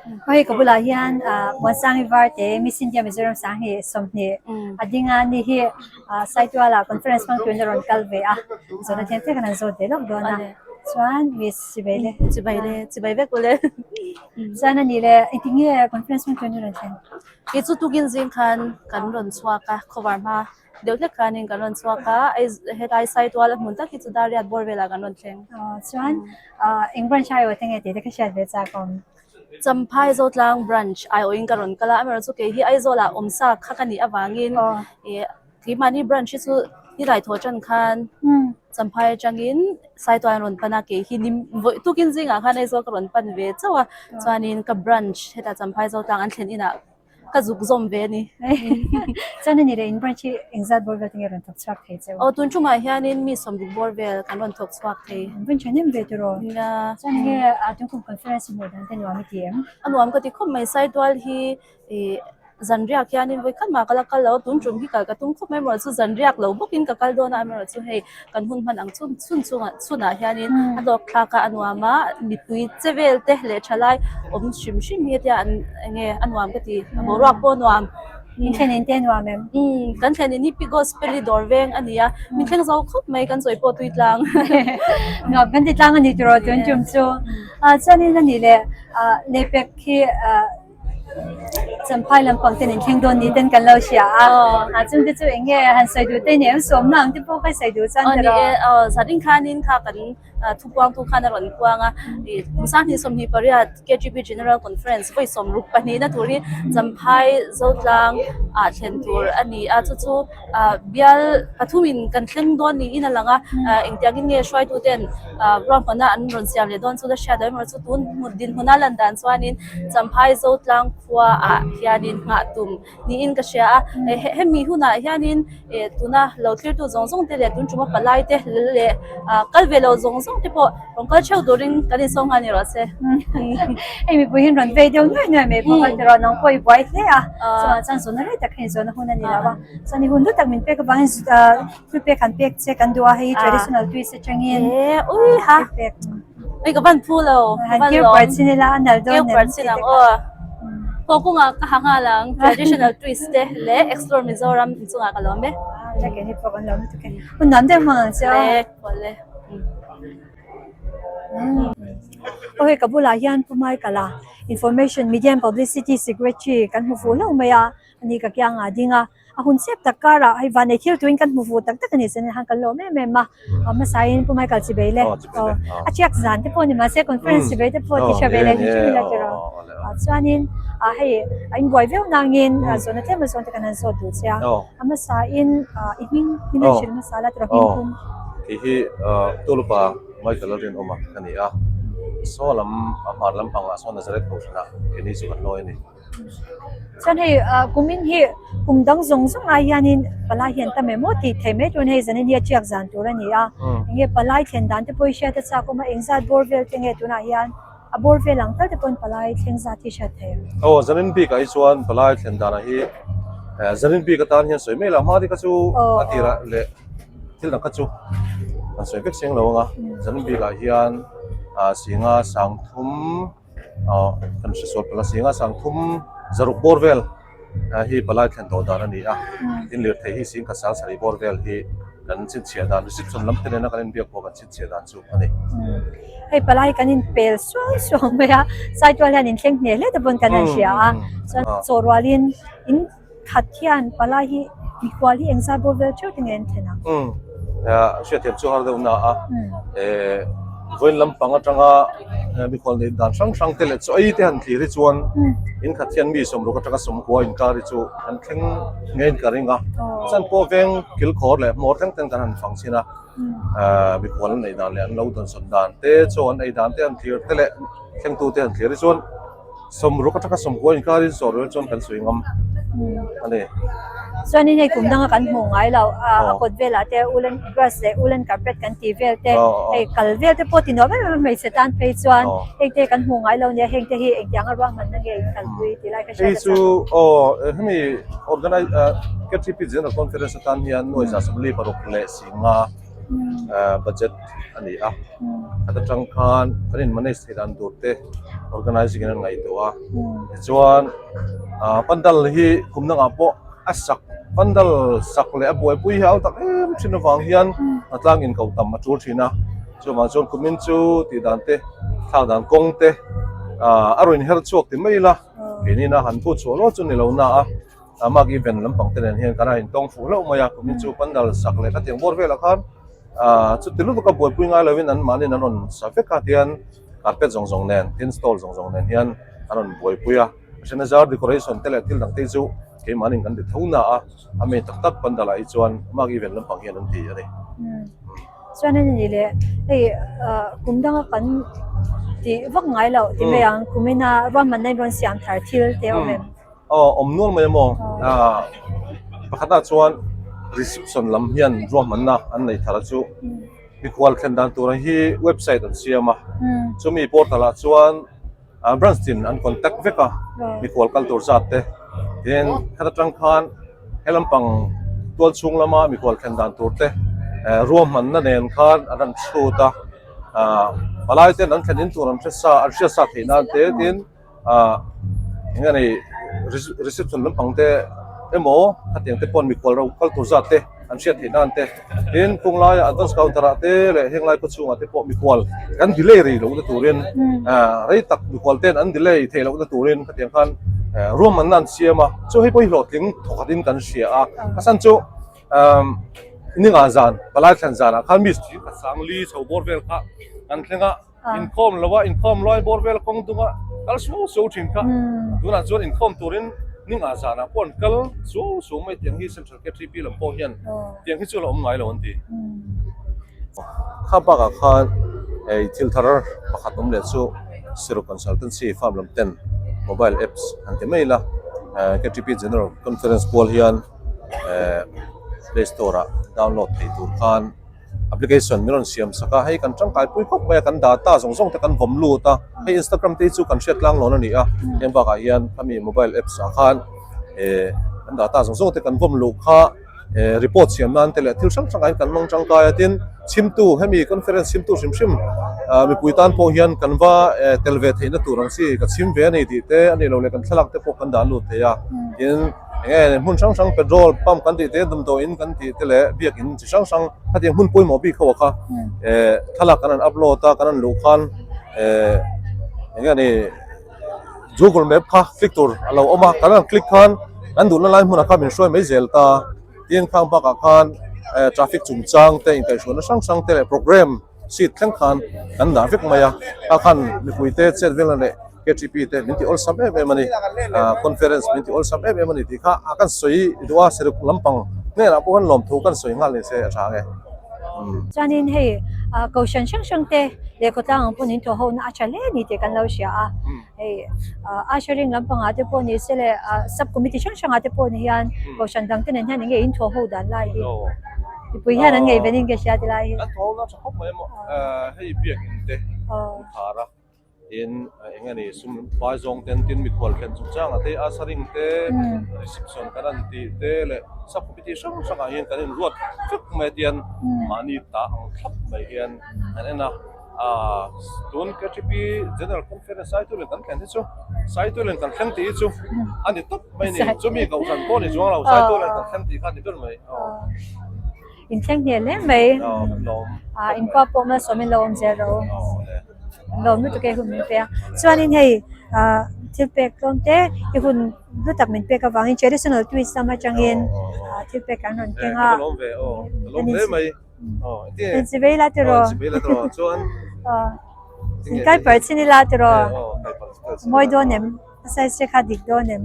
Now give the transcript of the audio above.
Hei ka bulah hian Muansangi Varte Miss India Mizoram Sanghi 20 a ding a ni hi Saituala conference hmang turin a rawn kal ve a zawhna thiam te kan han zawt ve lawk dawn a chuan Miss Chibai le Chibai le Chibai vek ule chuan a nih le engtin nge conference hmang turin a rawn thlen? Kei chu tukin zing khan kan rawn chhuak a khawvar hma deuh hlek khanin kan rawn chhuak a helai Saitual a hmun tak hi chu Dariat bawr velah kan rawn thleng. Chuan eng branch aiawh te nge tih te ka hriat ve chak awm. Champhai Zotlang branch aiawhin ka rawn kal a, amaherawhchu kei hi Aizawlah awmsa kha ka nih avangin ih keimahni branch hi chu nilai thaw tan khan Champhai atangin Saitual an rawn pan a, kei hi ni vawi tukin zingah khan Aizawl ka rawn pan ve chauh a, chuanin ka branch hetah Champhai Zotlang an thlen inah Ka zuk zawm ve a ni. Chuan a ni leh in branch hi engzat bawr vel te nge rawn thawk chhuak thei che u? Aw tun tumah hianin mi 60 bawr vel kan rawn thawk chhuak thei. Branch a nem ve tiraw? Nia. Chuan enge a tunkum conference i hmuh dan te nuam i ti em? A nuam ka ti khawp mai, Saitual hi ih zanriak hianin vawi khat mah ka la kal lo a, tun tum hi kal ka tum khawp mai amaherawhchu chu zanriak lo bawkin ka kal dawn a, amaherawhchu chu hei kan hun hman ang chhun chhun chungah chhunah hianin a hlawk thlak a a nuam a mipui che vel te leh thalai awm hrim hrim hi hetia an enge a nuam ka ti a boruak pawh a nuam. Min thlen in te a nuam em? Umm kan thlen in hi Pi Gospel hi dawr veng a ni a min thleng zo khawp mai kan chawi pawh tui tlang. Nuam kan ti tlang a ni tiraw tun tum chu. Ah chuanin a nih leh ah lehpek hi ah Champhai lampang ten in thleng dawn ni ten kan lo hria a, a chung te chu eng nge han sawi duh te ni em sawmna ang te pawh kha sawi duh chuan ka rawh. Aw zanin khanin kha kan thupuang tu khan a rawn kuang a, ih kum sanghnih 28 KGB General Conference vawi 62 na tur hi Champhai Zotlang ah thlen tur a ni a, chu chu bial pathumin kan thleng dawn niin a lang a, engtiangin nge hruaitu ten ruahmanna an rawn siam leh dawn chu la hriat loh emaw chu tun hmun dinhmuna lan dan chuanin Champhai Zotlang khua ah hianin nghah tum niin ka hria a, hemi hunah hianin tuna lo thlirtu zawng zawng te leh tun tuma palai te leh kal ve lo zawng zawng te pawh rawn kal theuh turin kan insawm nghal ni rawh se. Hei mipui hian rawn vei deuh nuai nuai mai bawk a tiraw nang pawh i buai hle a chuvang chuan zawhna rei tak hian zawhna hun a ni lo a chuan i hun hlu tak min pek avangin thil pek han pek che kan duh a hei traditional twist atangin ui ha ui ka van phu lo han keu par chin ila a nal dawn keu par chin ang aw haw kawngah ka ha nghal ang traditional twist te leh explore Mizoram inchungah ka lawm e. Keini pawh kan lawm lutuk e hun nuam deuh hmang ang che aw. Awle. Aw hei ka bulah hian Pu Michael a Information Media and Publicity Secretary kan hmu fuh hlauh mai a, ani ka kiangah a ding a, a hun chep tak karah hei vanei thil tuin kan hmu fuh tak tak a ni chuan han kan lawm em em a, a hmasain Pu Michael chibei le aw a tiak zan te pawh ni mahse conference chibei te pawh ti tha ve leh hrim hrim ila tiraw chuanin hei a inbuai viau nangin zawhna tlem a zawn te kan han zawt duh che a. A hmasa in i hming hming a hrilh hmasa la tiraw hming pum. Kei hi Tulupa Michael Lalrinawma ka ni a, saw lam a hmar lampangah sawn Nazareth Kohhranah keini chu kan lawi a ni. Chuan hei kumin hi kum dang zawng zawng ai hianin palai hian tam em aw tih theih mai turin hei zanin hi a tiak zan tur a ni a, enge palai thlen dan te pawh hi hriat a chak awm a, engzat bawr vel te nge tunah hian A bawr vel ang tal te pawhin palai thleng zat hi hriat thei ang. Aw, zanin bikah hi chuan palai thlen danah hi zanin bik atan hian sawi mai lo. Hma te kha chu a tirah leh thil dang kha chu an sawi vek seng lo ang a. Zanin bikah hian singa sangthum kan hre sual palh a, singa sangthum zaruk bawr vel hi palai thlen tawh dan a ni a. Tin lirthei hi singkhat sang sarih bawr vel hi kan chhinchhiah dan reception lam te nena kan inbiak pawh kan chhinchhiah dan chu. a ni. Hei palai kan inpel suau suau mai a, Saitual hian inthleng hneh hle te pawn kan han hria a, chuan chaw rualin in khat hian palai hi mikhual hi engzat bawr vel theuh te nge an thlen ang? Umm hriatthiam chu har deuh na a, eh vawiin lampang atanga mikhual neih dan hrang hrang te leh chaw ei te han thlir hi chuan in khat hian mi sawmruk atanga sawmkua inkar hi chu an thleng ngeiin ka ring a, chuan pawh veng kilkhawr leh hmawr thleng ten kan han fang chhin a. Mikhual an neih dan leh an lo dawnsawn dan te chaw an ei dan te an thlir te leh thlengtu te an thlir hi chuan sawmruk atanga sawmkua inkarin sawr rual chuan kan sawi ngam a ni. Chuanin hei kum danga kan hmuh ngai lo a kawt velah te woolen grass leh woolen carpet kan tih vel te hei kal vel te pawh ti nuam em em a hmeichhe tan phei chuan heng te kan hmuh ngai lo nia heng te hi engtianga ruahmanna nge in kalpui tih lai ka hriat a Hei chu aw hemi organize KTP General Conference atan hian nuai 146 leh singa budget. a ni a. Khat atang khan kan in manage theih dan tur te organizing in an ngaihtuah a. Tichuan ah pandal hi kum dangah pawh a sak pandal sak leh a buaipui hi a au tak em thin avang hian a tlang in ko tam a tul thin a. Chuvang chuan kumin chu tih dan te thlak dan kawng te ah a rawn inher chhuak ti mai ila keinin a han put chhuah luat chu ni lo na a. A mark event lampang te nen hian kan a intawng fuh hlauh mai a, kumin chu pandal sak leh khatiang bawr velah khan ah chuti lutuk a buaipui ngai lovin an mahniin an rawn sa vek a tian carpet zawng zawng nen tin stall zawng zawng nen hian an rawn buaipui a, a then a zar decoration te leh thil dang te hi chu keimahniin kan ti tho na a, a main tak tak pandal ah hi chuan mark event lampang hian an ti a ni. Chuan a ni leh hei ah kum danga kan tih vak ngai loh ti mai ang kumina ruahmanna in rawn siam thar thil te a awm em? Aw awm nual mai amaw ah pakhatah chuan reception lam hian ruahmanna an nei thar chu mikhual thlen dan tur hi website an siam a chumi portal ah chuan ah branch tin an contact vek a mikhual kal tur zat te tin khata tang khan he lampang tual chhung lama mikhual thlen dan tur te eh ruahmanna nen khan an rawn chhut a ah palai ten an thlen in tur an hre sa an hriat sa theih nan te tin. ah eng nge reception lampang te emaw khatiang te pawh mikhual ro kal tur zat te an hriat theih nan te tin kawng laia advance counter ah te leh heng lai khaw chhungah te pawh mikhual kan delay rei lohna turin ah rei tak mikhual ten an delay theih lohna turin khatiang khan ruahmanna an siam a chu hei pawh hi hlawhtling thawkhat in kan hria a a chhan chu ah ninga zan palai thlan zanah khan mi sangli chho bawr vel kha an thleng a. Inkhawm lo a, inkhawm luai bawr vel kawng dung a kal suau suau thin kha. Tunah chuan inkhawm turin ningah zanah pawh an kal suau suau mai tiang hi Central KTP lam pawh hian tiang hi chu a la awm ngai lo an ti. Kha bakah khan hei thil thar pakhat awm leh chu Siro Consultancy firm lam ten mobile apps han ti mai ila KTP General Conference pual hian Play Store ah download thei tur khan Application min rawn siam sak a, hei kan tangkai pui khawp mai a, kan data zawng zawng te kan vawm lut a, hei Instagram te hi chu kan hriat tlang lawn a ni a, heng bakah hian khami mobile apps ah khan eh kan data zawng zawng te kan vawm luh kha eh report siam nan te leh thil hrang hrang ah hian kan hmang tangkai a, tin chhimtu hemi conference chhimtu hrim hrim ah mipui tan pawh hian kan va eh tel ve theihna tur ang chi ka chhim ve a ni tih te a nih loh leh kan thlalak te pawh kan dah lut thei a, tin. Enge hmun hrang hrang petrol pump kan tih te damdawi in kan tih te leh biakin chi hrang hrang khatiang hmun pawimawh bik ho ah kha eh thlalak kan han upload a kan han luh khan eh enge ni google map kha click tur a lo awm a kan han click khan kan duhna lai hmunah khan min hruai mai zel ta tin khang bakah khan eh traffic chungchang te inkaihhruaina hrang hrang te leh programme seat thleng khan kan dah vek mai a kha khan mipui te chet velna leh KTP te min ti awlsam em em a ni ah conference min ti awlsam em em a ni tih kha a kan sawi duh a saruk lampang hnenah pawh khan lawmthu kan sawi nghal ni se a tha ang e. Chuanin hei ah kohhran hrang hrang te leh khawtlang ang pawhin thaw ho na a tha hle ni tih kan lo hria a hei ah ushering lampangah te pawh ni se leh ah sub committee hrang hrangah te pawh ni hian kohhran dang te nen hian eng nge in thaw ho dan lai hi mipui hian an ngaih venin ka hria ti lai hi. An thaw ho na tha khawp mai emaw hei biakin te an khar a. Tin, eng nge ni, sum pai zawng ten tin mikhual thlen chungchangah te, ushering te, reception kan han tih te leh sub committee hrang hrangah hian kan inruat vek mai a tian mahni ta ang thlap mai hian an en a. Aaa tun KTP General Conference Saitulian kan thlen hi chu Saitulian kan thleng tih hi chu a ni tawp mai a ni. Chumi kohhran pawh ni chuang lo Saitulian kan thleng tih kha a ni ber mai. Inthleng hmel hle mai. Aaa inkhua pawh malsawmin lo awm zel rawh u. Lawm lutuk e hun min pe a chuanin hei ah thil pek tlawm te i hun hlu tak min pek avangin traditional twist lam atangin ah thil pek an rawn keng a inchivei la tiraw inkai par chin ila tiraw mawi dawn em a size te kha dik dawn em.